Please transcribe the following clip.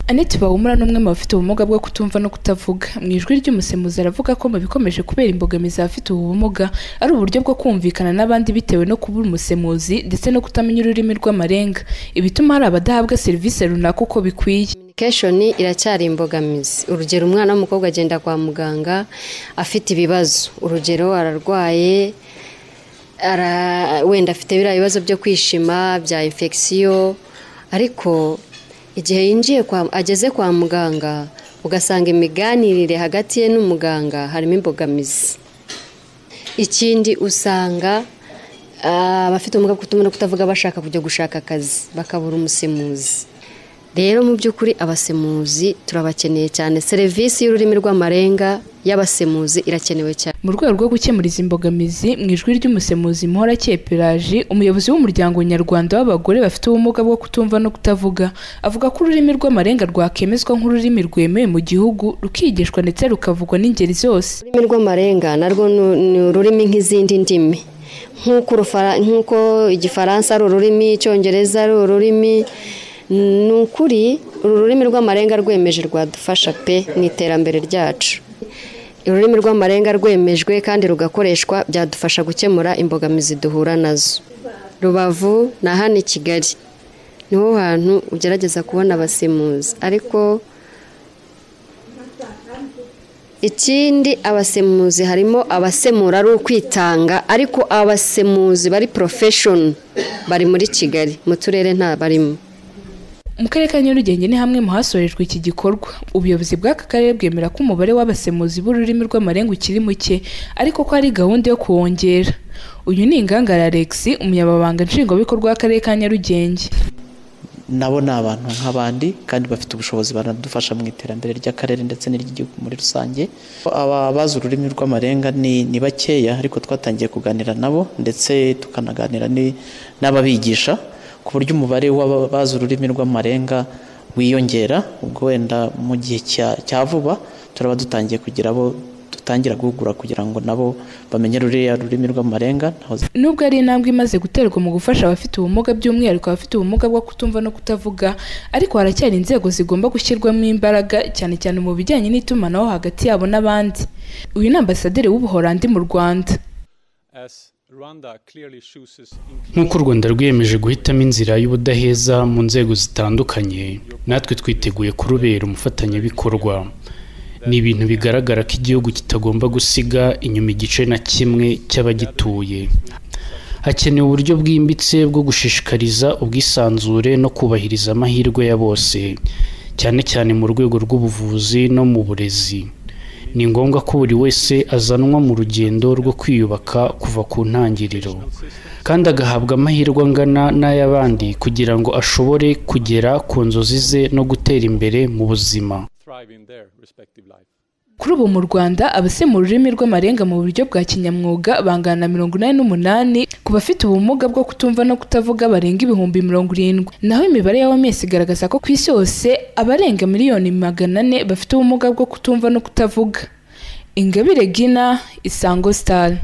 Annette Bahumura ni umwe mu bafite ubumuga bwo kutumva no kutavuga. Mu ijwi ry'umusemuzi aravuga ko mu bikomeje kubera imbogamizi abafite ubu bumuga ari uburyo bwo kumvikana n'abandi bitewe no kubura umusemuzi ndetse no kutamenya ururimi rw'amarenga, ibituma hari abadahabwa serivisi runaka uko bikwiye. Communication iracyari imbogamizi. Urugero, umwana w'umukobwa agenda kwa muganga afite ibibazo, urugero ararwaye, wenda afite biriya bibazo byo kwishima bya infection, ariko igihe yinjiye ageze kwa muganga ugasanga imiganirire hagati ye n'umuganga harimo imbogamizi. Ikindi usanga abafite ubumuga bwo kutumva no kutavuga bashaka kujya gushaka akazi bakabura umusemuzi. Rero mu by'ukuri abasemuzi turabakeneye cyane, serivisi y'ururimi rw'amarenga y'abasemuzi irakenewe cyane. Mu rwego rwo gukemura izi mbogamizi, mu ijwi ry'umusemuzi Muhorakeye Pelagie, umuyobozi w'umuryango nyarwanda w'abagore bafite ubumuga bwo kutumva no kutavuga, avuga ko ururimi rw'amarenga rwakemezwa nk'ururimi rwemewe mu gihugu, rukigishwa ndetse rukavugwa n'ingeri zose. Ururimi rw'amarenga narwo ni ururimi nk'izindi ndimi, nk'uko igifaransa ari ururimi, icyongereza ari ururimi. Ni ukuri uru rurimi rw'amarenga rwemeje rwadufasha pe mu iterambere ryacu. Ururimi rw'amarenga rwemejwe kandi rugakoreshwa byadufasha gukemura imbogamizi duhura nazo. Rubavu na hano i Kigali niho hantu ugerageza kubona abasemuzi, ariko ikindi abasemuzi harimo abasemura ari ukwitanga, ariko abasemuzi bari profession bari muri Kigali, mu turere nta barimo. Mu karere ka Nyarugenge ni hamwe mu hasorejwe iki gikorwa. Ubuyobozi bw'aka karere bwemera ko umubare w'abasemuzi b'ururimi rw'amarenga ukiri muke, ariko ko hari gahunda yo kuwongera. Uyu ni Ingangara Alex, umunyamabanga nshingwabikorwa w'akarere ka Nyarugenge. Nabo ni abantu nk'abandi kandi bafite ubushobozi, baradufasha mu iterambere ry'akarere ndetse n'iry'igihugu muri rusange. Abazi ururimi rw'amarenga ni bakeya, ariko twatangiye kuganira nabo ndetse tukanaganira n'ababigisha ku buryo umubare w'abazi ururimi rw'amarenga wiyongera. Ubwo wenda mu gihe cya vuba turaba dutangiye kugira abo dutangira guhugura kugira ngo nabo bamenye ruriya rurimi rw'amarenga. Nubwo ari intambwe imaze guterwa mu gufasha abafite ubumuga, by'umwihariko abafite ubumuga bwo kutumva no kutavuga, ariko haracyari inzego zigomba gushyirwamo imbaraga cyane cyane mu bijyanye n'itumanaho hagati yabo n'abandi. Uyu ni ambasaderi w'Ubuholandi mu Rwanda. Nk'uko u Rwanda rwiyemeje guhitamo inzira y'ubudaheza mu nzego zitandukanye, natwe twiteguye kurubera umufatanyabikorwa. Ni ibintu bigaragara ko igihugu kitagomba gusiga inyuma igice na kimwe cy'abagituye. Hakenewe uburyo bwimbitse bwo gushishikariza ubwisanzure no kubahiriza amahirwe ya bose, cyane cyane mu rwego rw'ubuvuzi no mu burezi. Ni ngombwa ko buri wese azanwa mu rugendo rwo kwiyubaka kuva ku ntangiriro, kandi agahabwa amahirwe angana n'ay'abandi kugira ngo ashobore kugera ku nzozi ze no gutera imbere mu buzima. Kuri ubu mu Rwanda abasemura ururimi rw'amarenga mu buryo bwa kinyamwuga bangana na 88 ku bafite ubumuga bwo kutumva no kutavuga barenga 70,000. Naho imibare ya OMS igaragaza ko ku isi hose abarenga 400,000,000 bafite ubumuga bwo kutumva no kutavuga. Ingabire Gina, Isango Star.